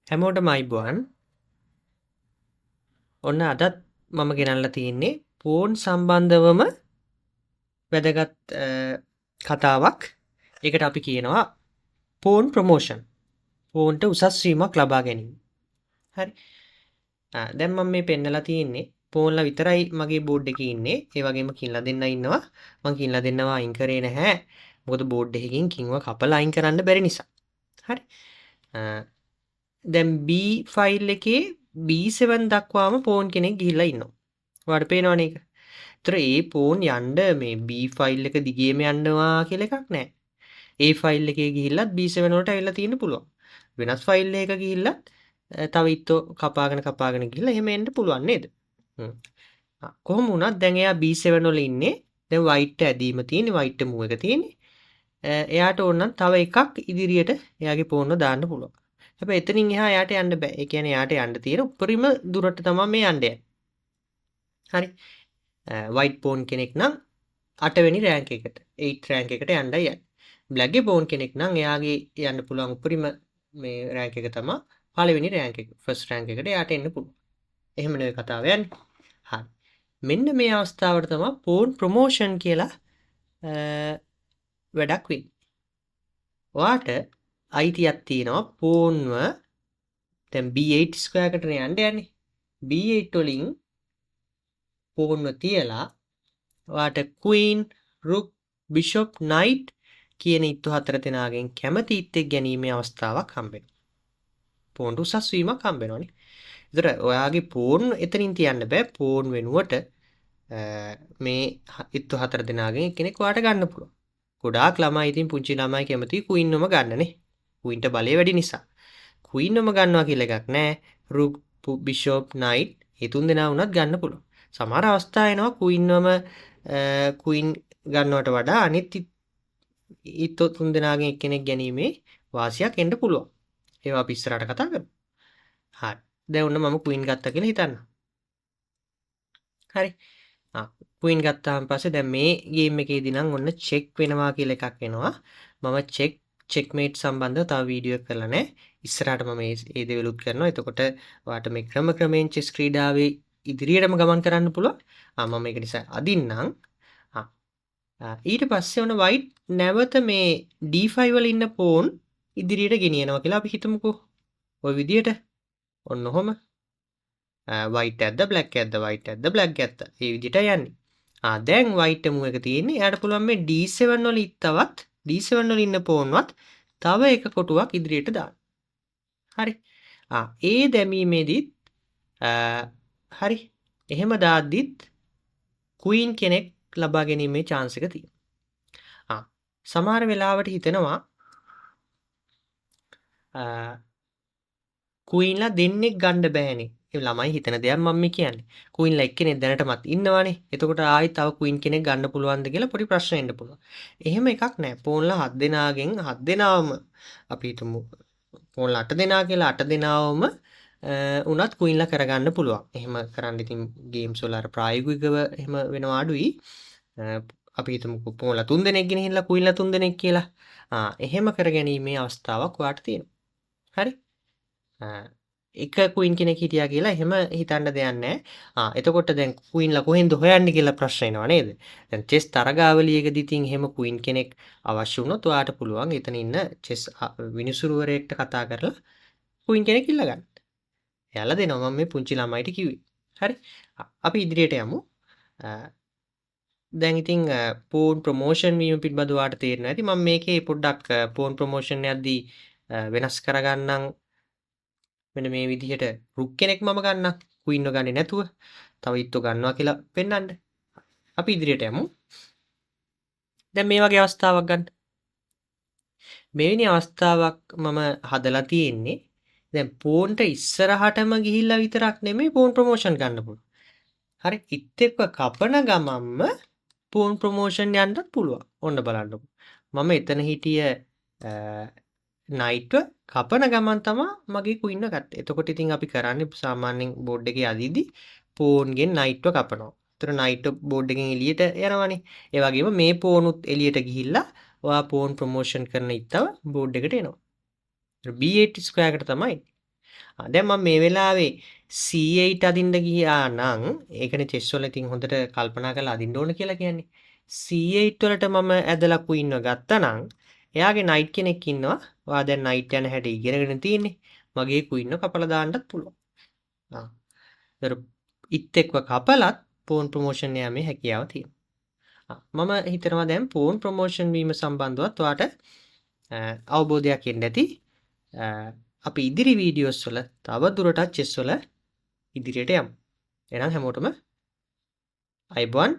හැමෝටම ආයුබෝවන්. ඔන්න අදත් මම ගෙනල්ලා තියෙන්නේ පෝන් සම්බන්ධවම වැදගත් කතාවක්. ඒකට අපි කියනවා පෝන් ප්‍රොමෝෂන්. පෝන්ට උසස් වීමක් ලබා ගැනීම. හරි. දැන් මම මේ පෙන්නලා තියෙන්නේ පෝන්ලා විතරයි මගේ බෝඩ් එකේ ඉන්නේ. ඒ වගේම කින්ලා දෙන්න ඉන්නවා. මං කින්ලා දෙන්නව අයින් කරේ නැහැ. මොකද බෝඩ් එකකින් කින්ව කපලා අයින් කරන්න බැරි නිසා. හරි. දැන් B file එකේ B7 දක්වාම පෝන් කෙනෙක් ගිහිල්ලා ඉන්නවා. ඔයාලට පේනවනේ ඒක. ඒතර ඒ පෝන් යන්න මේ B file එක දිගේම යන්නවා කියලා එකක් නැහැ. A file එකේ ගිහිල්ලත් B7 වලට ඇවිල්ලා තියෙන්න පුළුවන්. වෙනස් ෆයිල් එකක ගිහිල්ලත් තව ඉත්තෝ කපාගෙන කපාගෙන ගිහිල්ලා එහෙම එන්න පුළුවන් නේද? කොහොම වුණත් දැන් එයා B7 වල ඉන්නේ. දැන් වයිට් ඇදීම තියෙන්නේ, වයිට් මූව් එක තියෙන්නේ. එයාට ඕන නම් තව එකක් ඉදිරියට එයාගේ පෝන්ව දාන්න පුළුවන්. හැබැයි එතනින් එහා එයාට යන්න බෑ. ඒ කියන්නේ එයාට යන්න තියෙන උපරිම දුරට තමයි මේ යන්න යන්නේ. හරි. වයිට් පෝන් කෙනෙක් නම් 8 වෙනි රෑන්ක් එකට, 8 රෑන්ක් එකට යන්නයි යන්නේ. බ්ලැක්ගේ පෝන් කෙනෙක් නම් එයාගේ යන්න පුළුවන් උපරිම මේ රෑන්ක් එක තමයි පළවෙනි රෑන්ක් එක. ෆස්ට් රෑන්ක් එකට එයාට එන්න පුළුවන්. එහෙම නෙවෙයි කතාව යන්නේ. හරි. මෙන්න මේ අවස්ථාවට තමයි පෝන් ප්‍රොමෝෂන් කියලා වැඩක් වෙන්නේ. ඔයාට අයිතියක් තියෙනවා පෝන්ව දැන් B8 square එකට යන්න යන්නේ. B8 වලින් පෝන්ව තියලා ඔයාට ක්වීන්, රුක්, බිෂොප්, නයිට් කියන ඉත්තු හතර දෙනාගෙන් කැමති ඉත්තෙක් ගැනීමේ අවස්ථාවක් හම්බ වෙනවා. පෝන්ට උසස් වීමක් හම්බ වෙනවනේ. ඒතර ඔයාගේ පෝන් එතනින් තියන්න බෑ. පෝන් වෙනුවට මේ ඉත්තු හතර දෙනාගෙන් එක්කෙනෙක් ඔයාට ගන්න පුළුවන්. ගොඩාක් ළමයි ඉතින් පුංචි ළමයි කැමති ක්වීන්වම ගන්නනේ. ක්වීන්ට බලය වැඩි නිසා. ක්වීන්වම ගන්නවා කියලා එකක් නෑ. රුක්, බිෂොප්, නයිට් මේ තුන් දෙනා වුණත් ගන්න පුළුවන්. සමහර අවස්ථා එනවා ක්වීන්වම ක්වීන් ගන්නවට වඩා අනිත් ඉත්තෝ තුන් දෙනාගෙන් එක්කෙනෙක් ගැනීමේ වාසියක් එන්න පුළුවන්. ඒවා අපි ඉස්සරහට කතා කරමු. හරි. දැන් ඔන්න මම ක්වීන් ගත්තා කියලා හිතන්න. හරි. ක්වීන් ගත්තාන් පස්සේ දැන් මේ ගේම් එකේදී නම් ඔන්න චෙක් වෙනවා කියලා එකක් එනවා. මම චෙක් චෙක්මේට් සම්බන්ධව තව වීඩියෝ එකක් කරලා නැහැ. ඉස්සරහට මම මේ ඒ දේවලුත් කරනවා. එතකොට ඔයාට මේ ක්‍රම ක්‍රමයෙන් චෙස් ක්‍රීඩාවේ ඉදිරියටම ගමන් කරන්න පුළුවන්. මම ඒක නිසා අදින්නම්. ඊට පස්සේ ඔන්න වයිට් නැවත මේ D5 වල ඉන්න පෝන් ඉදිරියට ගෙනියනවා කියලා අපි හිතමුකෝ. ඔය විදියට. ඔන්න ඔහොම. වයිට් ඇද්ද බ්ලැක් ඇද්ද, වයිට් ඇද්ද බ්ලැක් ඇද්ද. ඒ විදිහට යන්නේ. දැන් වයිට් මූව් එක තියෙන්නේ. එයාට පුළුවන් මේ D7 වල ඉත්තවත් D7 වල ඉන්න පෝන්වත් තව එක කොටුවක් ඉදිරියට දාන්න. හරි. ඒ දැමීමේදීත් හරි. එහෙම දාද්දිත් ක්වීන් කෙනෙක් ලබා ගැනීමේ චාන්ස් එක තියෙනවා. සමහර වෙලාවට හිතෙනවා ක්වීන්ලා දෙන්නෙක් ගන්න බෑනේ. ඒ ළමයි හිතන දෙයක් මම මේ කියන්නේ. ක්වීන්ලා එක්කෙනෙක් දැනටමත් ඉන්නවනේ. එතකොට ආයෙත් තව ක්වීන් කෙනෙක් ගන්න පුළුවන්ද කියලා පොඩි ප්‍රශ්න එන්න පුළුවන්. එහෙම එකක් නෑ. පෝන්ලා හත් දෙනාගෙන් හත් දෙනාවම අපි හිතමු පෝන්ලා අට දෙනා කියලා, අට දෙනාවම උනත් ක්වීන්ලා කරගන්න පුළුවන්. එහෙම කරන්න ඉතින් ගේම්ස් වල අර ප්‍රායෝගිකව එහෙම වෙනවා අඩුයි. අපි හිතමුකෝ පෝන්ලා තුන් දෙනෙක් ගෙනහිල්ලා ක්වීන්ලා තුන් දෙනෙක් කියලා. එහෙම කරගැනීමේ අවස්ථාවක් ඔයාට තියෙනවා. හරි? එක ක්වීන් කෙනෙක් හිටියා කියලා එහෙම හිතන්න දෙයක් නැහැ. එතකොට දැන් ක්වීන්ලා කොහෙන්ද හොයන්නේ කියලා ප්‍රශ්න එනවා නේද? දැන් චෙස් තරගාවලියකදී ඉතින් එහෙම ක්වීන් කෙනෙක් අවශ්‍ය වුණොත් ඔයාට පුළුවන් එතන ඉන්න චෙස් විනිසුරුවරයෙක්ට කතා කරලා ක්වීන් කෙනෙක් ඉල්ල ගන්න. එයාලා දෙනවා. මම මේ පුංචි ළමයිට කිව්වේ. හරි. අපි ඉදිරියට යමු. දැන් ඉතින් පෝන් ප්‍රොමෝෂන් වීම පිළිබඳව ඔයාට තේරෙනවා ඇති. මම මේකේ පොඩ්ඩක් පෝන් ප්‍රොමෝෂන් යද්දී වෙනස් කරගන්නම්. මෙන්න මේ විදිහට රුක් කෙනෙක් මම ගන්නම්. ක්වීන්ව ගන්නේ නැතුව තව ඉත්තෝ ගන්නවා කියලා පෙන්වන්න. අපි ඉදිරියට යමු. දැන් මේ වගේ අවස්ථාවක් ගන්න. මෙවැනි අවස්ථාවක් මම හදලා තියෙන්නේ. දැන් පෝන්ට ඉස්සරහටම ගිහිල්ලා විතරක් නෙමෙයි පෝන් ප්‍රොමෝෂන් ගන්න පුළුවන්. හරි, ඉත් එක්ක කපන ගමන්ම පෝන් ප්‍රොමෝෂන් යන්නත් පුළුවන්. ඔන්න බලන්නකෝ. මම එතන හිටිය නයිට්ව කපන ගමන් තමා මගේ ක්වීන්ව ගත්තේ. එතකොට ඉතින් අපි කරන්නේ සාමාන්‍යයෙන් බෝඩ් එකේ අදිද්දි පෝන්ගෙන් නයිට්ව කපනවා. එතකොට නයිට් බෝඩ් එකෙන් එළියට යනවනේ. ඒ වගේම මේ පෝනුත් එළියට ගිහිල්ලා ඔයා පෝන් ප්‍රොමෝෂන් කරන ඉත්තව බෝඩ් එකට එනවා. B8 square එකට තමයි. දැන් මම මේ වෙලාවේ C8 අදින්න ගියා නම්, ඒකනේ චෙස් වල ඉතින් හොඳට කල්පනා කරලා අදින්න ඕන කියලා කියන්නේ. C8 වලට මම ඇදලා ක්වීන්ව ගත්තා නම් එයාගේ නයිට් කෙනෙක් ඉන්නවා. ඔයා දැන් නයිට් යන හැටි ඉගෙනගෙන තියෙන්නේ. මගේ ක්වීන්ව කපලා දාන්නත් පුළුවන්. ආ. ඒතර ඉත් එක්ව කපලත් පෝන් ප්‍රොමෝෂන් යාමේ හැකියාව තියෙනවා. මම හිතනවා දැන් පෝන් ප්‍රොමෝෂන් වීම සම්බන්ධවත් ඔයාට අවබෝධයක් එන්න ඇති. අපි ඉදිරි වීඩියෝස් වල තව දුරටත් චෙස් වල ඉදිරියට යමු. එහෙනම් හැමෝටම ආයුබෝවන්.